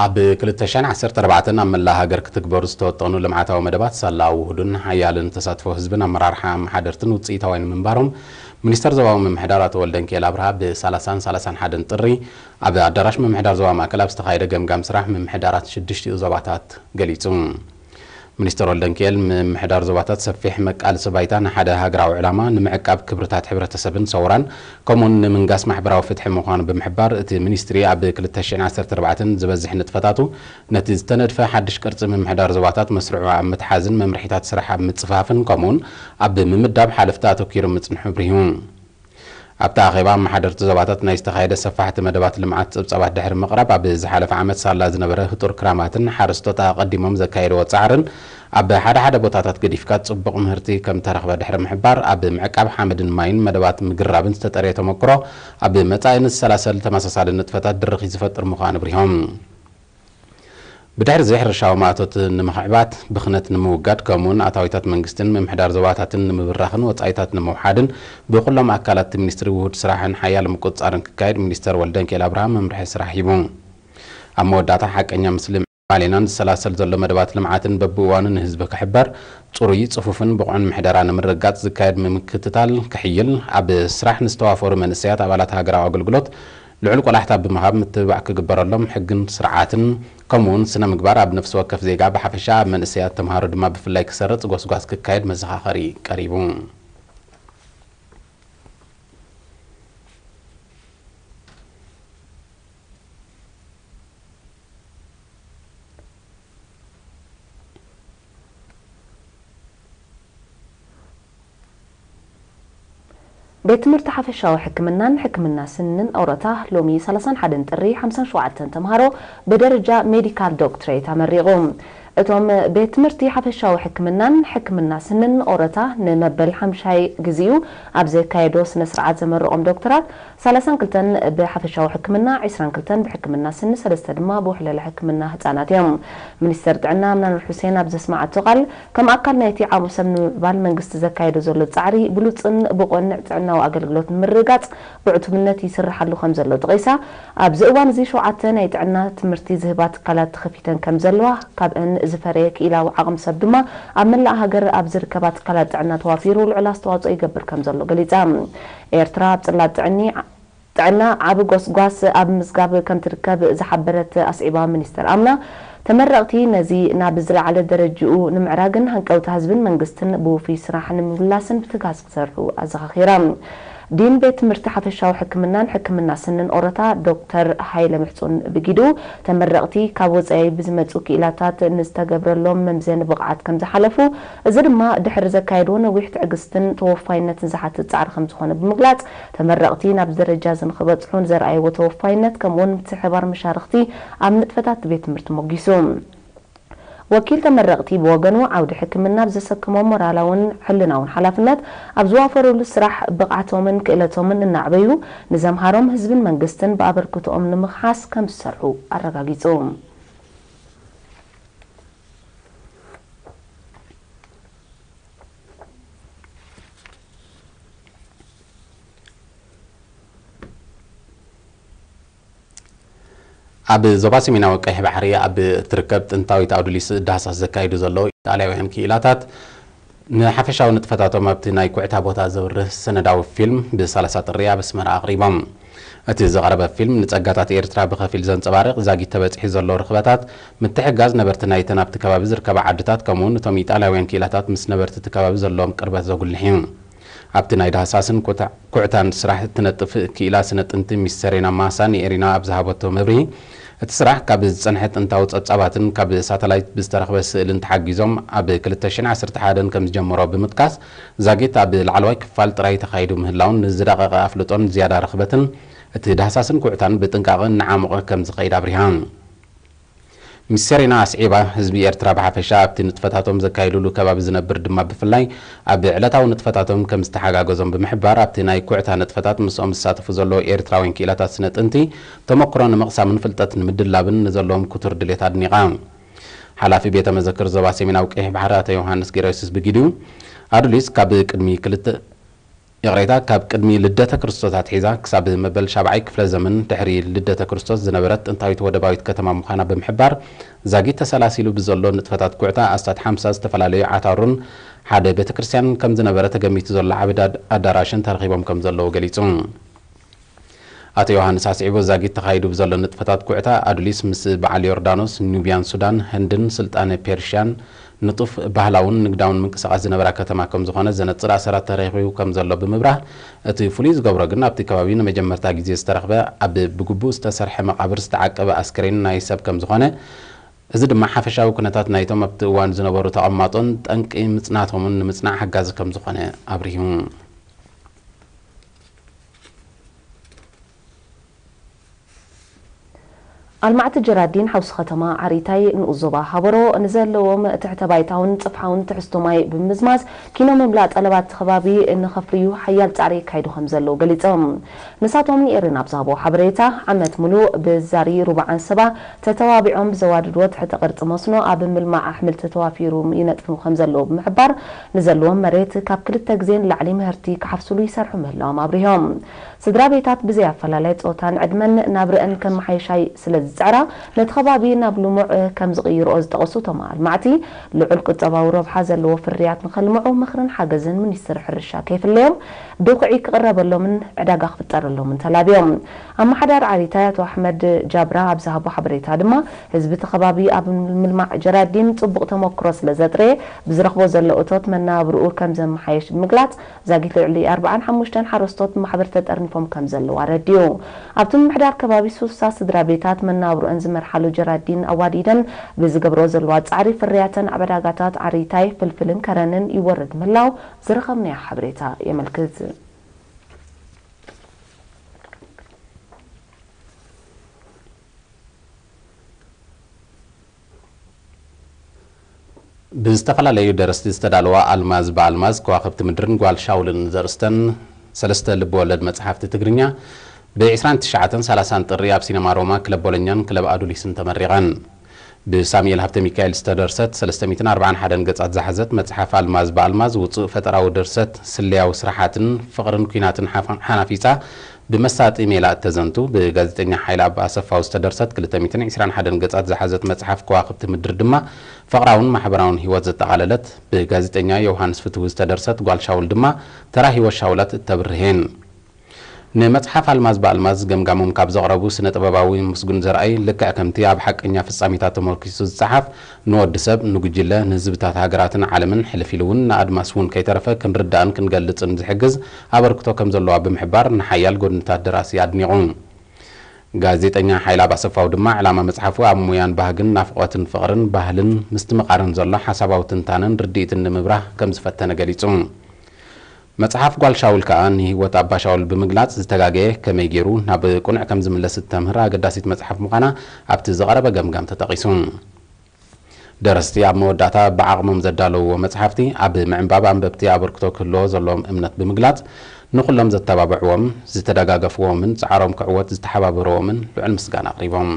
ኣብ ክልተ ሽሕን ዓሰርተ ኣርባዕተን ኣብ መላእ ሃገር ክትግበሩ ዝተወጠኑ ልምዓታዊ መደባት ሳላ ውሁድን ሓያልን ተሳትፎ ህዝብን ኣመራርሓ ኣመሓደርትን ውፅኢታውያን ምንባሮም ሚኒስተር ዞባዊ ምምሕዳር ኣቶ ወልደንኪኤል ኣብርሃ ብ30ን 31ን ጥሪ ኣብ ኣዳራሽ ምምሕዳር ዞባ ማእከል ኣብ ዝተኻየደ ገምጋም ስራሕ ምምሕዳራት ሽዱሽቲኡ ዞባታት ገሊጹ። ሚኒስተር ወልደንኪኤል ምምሕዳር ዞባታት ሰፊሕ መቃልሲ ባይታ ንሓደ ሃገራዊ ዕላማ ንምዕቃብ ክብርታት ሕብረተሰብን ሰውራን ከምኡውን ንምንጋስ ማሕበራዊ ፍትሒ ምዃኑ ብምሕባር፣ እቲ ሚኒስትሪ ኣብ ክልተ ሽሕን ዓሰርተ ኣርባዕተን ዝበዝሕ ንጥፈታቱ ነቲ ዝተነድፈ ሓድሽ ቅርጺ ምምሕዳር ዞባታት መስርዑ ኣብ ምትሓዝን መምርሒታት ስራሕ ኣብ ምጽፋፍን ከምኡውን ኣብ ምምዳብ ሓለፍቲ ኣተኲሩ ምጽንሑ ኣብሪሁ። ኣብቲ ኣኼባ ኣመሓደርቲ ዞባታት ናይ ዝተኻየደ ሰፋሕቲ መደባት ልምዓት ጸብጻባት ድሕሪ ምቕራብ፣ ኣብ ዝሓለፈ ዓመት ሳላ ዝነበረ ህጡር ክራማትን ሓረስቶት ኣቐዲሞም ዘካየድዎ ጻዕርን ኣብ ሓደ ሓደ ቦታታት ገዲፍካ ጽቡቕ ምህርቲ ከም ተረኽበ ድሕሪ ምሕባር፣ ኣብ ምዕቃብ ሓመድን ማይን መደባት ምግራብን ዝተጠርየ ተመክሮ ኣብ መጻኢ ንዝሰላሰል ተመሳሳሊ ንጥፈታት ድርኺት ዝፈጥር ምዃኑ ኣብሪሆም። ብድሕሪ እዚ ሕርሻዊ ማእቶት ንምኽዕባት፣ ብኽነት ንምውጋድ ከምኡውን ኣታዊታት መንግስትን ምምሕዳር ዞባታትን ንምብራኽን ወጻኢታት ንምውሓድን ብኩሎም ኣካላት እቲ ሚኒስትሪ ውሁድ ስራሕን ሓያል ምቁጽጻርን ክካየድ ሚኒስተር ወልደንኬል ኣብርሃ መምርሒ ስራሕ ሂቡ። ኣብ መወዳእታ ሓቀኛ ምስሊ ምዕባሌናን ዝሰላሰል ዘሎ መደባት ልምዓትን በብእዋኑ ንህዝቢ ክሕበር ጽሩይ፣ ጽፉፍን ብቑዕን ምሕደራ ንምርግጋጽ ዝካየድ ምምክትታል ክሕይል፣ ኣብ ስራሕ ንዝተዋፈሩ መንእሰያት ኣባላት ሃገራዊ ኣገልግሎት ልዑል ቆላሕታ ብምሃብ ምትብባዕ ክግበረሎም ሕግን ስርዓትን ከምኡውን ስነ ምግባር ኣብ ነፍሲ ወከፍ ዜጋ ብሓፈሻ ኣብ መንእሰያት ተምሃሮ ድማ ብፍላይ ክሰርጽ ጎስጓስ ክካየድ መዘኻኸሪ ቀሪቡ። ቤት ትምህርቲ ሓፈሻዊ ሕክምናን ሕክምና ስንን ኦሮታ ሎሚ ሰላሳን ሓደን ጥሪ ሓምሳን ሸውዓተን ተምሃሮ ብደረጃ ሜዲካል ዶክትሬት ኣመሪቑ። እቶም ቤት ትምህርቲ ሓፈሻዊ ሕክምናን ሕክምና ስንን ኦሮታ ንመበል ሓምሻይ ግዜኡ ኣብ ዘካየዶ ስነ ስርዓት ዘመረቖም ዶክተራት ሰላሳን ክልተን ብሓፈሻዊ ሕክምና፣ ዕስራን ክልተን ብሕክምና ስኒ፣ ሰለስተ ድማ ብውሕለላ ሕክምና ህጻናት እዮም። ሚኒስተር ጥዕና ምናን ሑሴን ኣብ ዘስመዓቶ ቃል፣ ከም ኣካል ናይቲ ዓቕሚ ሰብ ንምምዕባል መንግስቲ ዘካየዶ ዘሎ ጻዕሪ ብሉጽን ብቑዕን ጥዕናዊ ኣገልግሎት ንምርግጋጽ ብዕቱብነት ይስርሓሉ ከም ዘሎ ጠቒሳ፣ ኣብዚ እዋን እዚ ሸውዓተ ናይ ጥዕና ትምህርቲ ዝህባ ትካላት ተኸፊተን ከም ዘለዋ፣ ካብአን ዝፈረየ ክኢላዊ ዓቕሚ ሰብ ድማ ኣብ መላእ ሃገር ኣብ ዝርከባ ትካላት ጥዕና ተዋፊሩ ልዑል ኣስተዋጽኦ ይገብር ከም ዘሎ ገሊጻ። ኤርትራ ኣብ ጽላት ጥዕኒ ጥዕና ዓቢ ጎስጓስ ኣብ ምዝጋብ ከም ትርከብ ዝሓበረት ኣስዒባ ሚኒስተር ኣምና፣ ተመረቕቲ ነዚ ናብ ዝለዓለ ደረጅኡ ንምዕራግን ሃንቀውታ ህዝብን መንግስትን ብውፉይ ስራሕ ንምምላስን ብትግሃት ክሰርሑ ኣዘኻኺራ። ዲን ቤት ትምህርቲ ሓፈሻዊ ሕክምናን ሕክምና ስንን ኦሮታ ዶክተር ሃይለ ምሕጹን ብጊዱ፣ ተመረቕቲ ካብ ወጻኢ ብዝመጹ ክኢላታት ንዝተገብረሎም መምዘኒ ብቕዓት ከም ዝሓለፉ፣ እዚ ድማ ድሕሪ ዘካየድዎ ነዊሕ ትዕግስትን ተወፋይነትን ዝሓትት ጻዕሪ ከም ዝኾነ ብምግላጽ፣ ተመረቕቲ ናብዚ ደረጃ እዚ ንኽበጽሑ ንዘርኣይዎ ተወፋይነት ከምኡውን ምትሕብባር መሻርኽቲ ኣብ ንጥፈታት ቤት ትምህርቲ ሞጊሱ። ወኪል ተመረቕቲ ብወገኑ፣ ዓውዲ ሕክምና ኣብ ዘሰከሞም ሞራላውን ሕልናውን ሓላፍነት ኣብ ዝዋፈሩሉ ስራሕ ብቕዓቶምን ክእለቶምን እናዕበዩ ንዘምሃሮም ህዝብን መንግስትን ብኣበርክቶኦም ንምኽሓስ ከም ዝሰርሑ ኣረጋጊጹ። ኣብ ዞባ ሰሜናዊ ቀይሕ ባሕሪ ኣብ እትርከብ ጥንታዊት ኣውድሊስ ዳህሳስ ዘካይዱ ዘለዉ ኢጣልያውያን ክኢላታት፣ ንሓፈሻዊ ንጥፈታቶም ኣብቲ ናይ ኩዕታ ቦታ ዘብርህ ሰነዳዊ ፊልም ብ30 ጥሪ ኣብ ኣስመራ ኣቕሪቦም። እቲ ዝቐረበ ፊልም፣ ንጸጋታት ኤርትራ ብኸፊል ዘንጸባርቕ፣ ዛጊት ተበጺሑ ዘሎ ርኽበታት፣ ምትሕግጋዝ ነበርቲ ናይተን ኣብቲ ከባቢ ዝርከባ ዓድታት፣ ከምኡውን እቶም ኢጣልያውያን ክኢላታት ምስ ነበርቲ እቲ ከባቢ ዘለዎም ቅርበት ዘጉልሕ እዩ። ኣብቲ ናይ ዳህሳስን ኩታ-፣ ኩዕታን ስራሕ እትነጥፍ ክኢላ ስነ ጥንቲ ሚስ ሰሬና ማሳ ንኤሪና ኣብ ዝሃበቶ መብርሂ፣ እቲ ስራሕ ካብ ዝጸንሐ ጥንታዊ ጸብጻባትን ካብ ሳተላይት ብዝተረኽበ ስእልን ተሓጊዞም ኣብ ክልተ ሽሕን ዓሰርተ ሓደን ከም ዝጀመሮ ብምጥቃስ፣ ዛጊት ኣብ ላዕለዋይ ክፋል ጥራይ ተኻይዱ ምህላውን ንዝደቐቐ ኣፍልጦን ዝያዳ ርኽበትን እቲ ዳህሳስን ኩዕታን ብጥንቃቐ እናዓሞቐ ከም ዝኸይድ ኣብሪሃ። ሚስ ሰሬና ኣስዒባ፣ ህዝቢ ኤርትራ ብሓፈሻ ኣብቲ ንጥፈታቶም ዘካይዱሉ ከባቢ ዝነብር ድማ ብፍላይ ኣብ ዕለታዊ ንጥፈታቶም ከም ዝተሓጋገዞም ብምሕባር፣ ኣብቲ ናይ ኩዕታ ንጥፈታት ምስኦም ዝሳተፉ ዘለዉ ኤርትራውያን ክኢላታት ስነ ጥንቲ ተመክሮ ንምቕሳምን ፍልጠት ንምድላብን ንዘለዎም ክቱር ድሌት ኣድኒቓ። ሓላፊ ቤተ መዘክር ዞባ ሰሜናዊ ቀይሕ ባሕሪ ኣቶ ዮሃንስ ጌርዮስስ ብጊዲኡ፣ ኣዱሊስ ካብ ቅድሚ ክልተ ይቕሬታ፣ ካብ ቅድሚ ልደተ ክርስቶስ ኣትሒዛ ክሳብ መበል ሻብዓይ ክፍለ ዘመን ድሕሪ ልደተ ክርስቶስ ዝነበረት ጥንታዊት ወደባዊት ከተማ ምዃና ብምሕባር፣ ዛጊት ተሰላሲሉ ብዘሎ ንጥፈታት ኩዕታ ኣስታት ሓምሳ ዝተፈላለዩ ዓታሩን ሓደ ቤተክርስትያን ከም ዝነበረ ተገሚቱ ዘሎ ዓብዲ ኣድ-፣ ኣዳራሽን ተረኺቦም ከም ዘለዉ ገሊጹ። ኣቶ ዮሃንስ ኣስዒቡ፣ ዛጊት ተኻይዱ ብዘሎ ንጥፈታት ኩዕታ ኣዱሊስ ምስ በዓል ዮርዳኖስ፣ ኑብያን ሱዳን፣ ህንድን ስልጣነ ፔርሽያን ንጡፍ ባህላውን ንግዳውን ምንቅስቓስ ዝነበራ ከተማ ከም ዝኾነ ዘነጽር ኣሰራት ተረኺቡ ከም ዘሎ ብምብራህ፣ እቲ ፍሉይ ዝገብሮ ግን ኣብቲ ከባቢ ንመጀመርታ ግዜ ዝተረኽበ ኣብ ብግቡእ ዝተሰርሐ መቓብር ዝተዓቀበ ኣስከሬን ናይ ሰብ ከም ዝኾነ፣ እዚ ድማ ሓፈሻዊ ኩነታት ናይቶም ኣብቲ እዋን ዝነበሩ ተቐማጦን ጠንቂ ምጽናቶምን ንምጽናዕ ሓጋዚ ከም ዝኾነ ኣብሪሁ። ኣልማዕቲ ጀራዲን ሓውሲ ከተማ ዓሪታይ ንኡስ ዞባ ሃበሮ ንዘለዎም ትሕተ ባይታውን ጽፍሓውን ትሕዝቶ ማይ ብምምዝማዝ ኪኖ ምምላእ ጠለባት እቲ ከባቢ ንኸፍርዩ ሓያል ጻዕሪ የካይዱ ከም ዘለዉ ገሊጾም። ንሳቶም ንኤርን ኣብ ዝሃቦ ሓበሬታ፣ ዓመት ሙሉእ ብዛሪ ሩባ ዓንሰባ ተተባቢዖም ብዘዋድድዎ ትሕተ ቅርጺ መስኖ ኣብ ምልማዕ ኣሕምልቲ ተዋፊሩ ይነጥፉ ከም ዘለዉ ብምሕባር፣ ንዘለዎም መሬት ካብ ክልተ ግዜ ንላዕሊ ምህርቲ ክሓፍስሉ ይሰርሑ ምህላዎም ኣብሪሆም። ስድራ ቤታት ብዘይ ኣፈላላይ ጾታን ዕድመን ናብርአን ከመሓይሻ ስለ ዝጽዕራ፣ ነቲ ከባቢ ናብ ልሙዕ ከም ዝቕይርኦ ዝጠቐሱ እቶም ኣልማዕቲ፣ ልዑል ቁጠባዊ ረብሓ ዘለዎ ፍርያት ንኸልምዑ ምኽርን ሓገዝን ሚኒስትሪ ሕርሻ ከይፍለዮም፣ ድኹዒ ክቕረበሎምን ዕዳጋ ክፍጠረሎምን ተላብዮም። ኣመሓዳሪ ዓሪታይ ኣቶ ኣሕመድ ጃብራ ኣብ ዝሃቦ ሓበሬታ ድማ፣ ህዝቢ እቲ ከባቢ ኣብ ምልማዕ ጀራዲን ጽቡቕ ተመክሮ ስለ ዘጥረየ፣ ብዝረኽቦ ዘሎ እቶት መነባብርኡ ከም ዘመሓየሽ ብምግላጽ፣ ዛጊት ልዕሊ ኣርብዓን ሓሙሽተን ሓረስቶት ብማሕበር ተጠርኒፎም ከም ዘለዉ ኣረዲኡ። ኣብቲ ምምሕዳር ከባቢ ሱሳ ስድራ ቤታት መነባብሮኣን ዝመርሓሉ ጀራዲን ኣዋዲደን ብዝገብርኦ ዘለዋ ጻዕሪ ፍርያተን ኣብ ዕዳጋታት ዓሪታይ፣ ፍልፍልን ከረንን ይወርድ ምህላው ዝረኸብናዮ ሓበሬታ የመልክት። ብዝተፈላለዩ ደረስቲ ዝተዳለዋ ኣልማዝ ብኣልማዝ፣ ከዋኽብቲ ምድርን ጓል ሻውልን ዘርእስተን ሰለስተ ልብ ወለድ መጽሓፍቲ ትግርኛ ብ ዕስራን ትሽዓተን ሰላሳን ጥሪ ኣብ ሲነማ ሮማ ክለብ ቦሎኛን ክለብ ኣዱሊስን ተመሪቐን። ብሳሙኤል ሃብተ ሚካኤል ዝተደርሰት ሰለስተ ሚእትን ኣርባዓን ሓደን ገጻት ዝሓዘት መጽሓፍ ኣልማዝ ብኣልማዝ፣ ውጹእ ፈጠራዊ ድርሰት፣ ስለያዊ ስራሓትን ፍቕርን ኲናትን ሓፋ-፣ ሓናፊጻ ብመሳጢ ሜላ እተዘንቱ፣ ብጋዜጠኛ ሓይለኣብ ኣሰፋው ዝተደርሰት ክልተ ሚእትን ዕስራን ሓደን ገጻት ዝሓዘት መጽሓፍ ከዋኽብቲ ምድሪ ድማ፣ ፍቕራውን ማሕበራውን ህይወት ዘጠቓለለት፣ ብጋዜጠኛ ዮውሃንስ ፍትዊ ዝተደርሰት ጓል ሻውል ድማ፣ ተራ ህይወት ሻውላት እተብርህ እየን። ንመጽሓፍ ኣልማዝ ብኣልማዝ ገምጋሞም ካብ ዘቕረቡ ስነ ጥበባዊ ምስጉን ዘርኣይ፣ ልክዕ ከምቲ ኣብ ሓቀኛ ፍጻሜታት ተመርኪሱ ዝጸሓፍ፣ ንወዲ ሰብ፣ ንጉጅለ፣ ንህዝብታት ሃገራትን ዓለምን፣ ሕልፍ ኢሉ እውን ንኣድማስ እውን ከይተረፈ ክንርዳእን ክንገልጽን ዝሕግዝ፣ ኣበርክቶ ከም ዘለዋ ብምሕባር፣ ንሓያል ጎድንታት ደራሲ ኣድኒቑ። ጋዜጠኛ ሓይለኣብ ኣሰፋው ድማ፣ ዕላማ መጽሓፉ ኣብ ሙያን ባህግን ናፍቖትን ፍቕርን ባህልን ምስትምቓርን ዘሎ ሓሳባዊ ትንታነን ርድኢትን ንምብራህ ከም ዝፈተነ ገሊጹ። መጽሓፍ ጓል ሻውል ከኣ ንህይወት ኣባ ሻውል ብምግላጽ፣ ዝተጋገየ ከመይ ገይሩ ናብ ቅኑዕ ከም ዝምለስ እተምህር ኣገዳሲት መጽሓፍ ምዃና ኣብቲ ዝቐረበ ገምጋም ተጠቒሱ። ደረስቲ ኣብ መወዳእታ ብዓቕሞም ዘዳለውዎ መጽሓፍቲ ኣብ ምዕንባብ ኣንበብቲ ኣበርክቶ ክህልዎ ዘለዎም እምነት ብምግላጽ፣ ንኹሎም ዘተባብዕዎም፣ ዝተደጋገፍዎምን ጻዕሮም ክዕወት ዝተሓባበርዎምን ልዑል ምስጋና ኣቕሪቦም።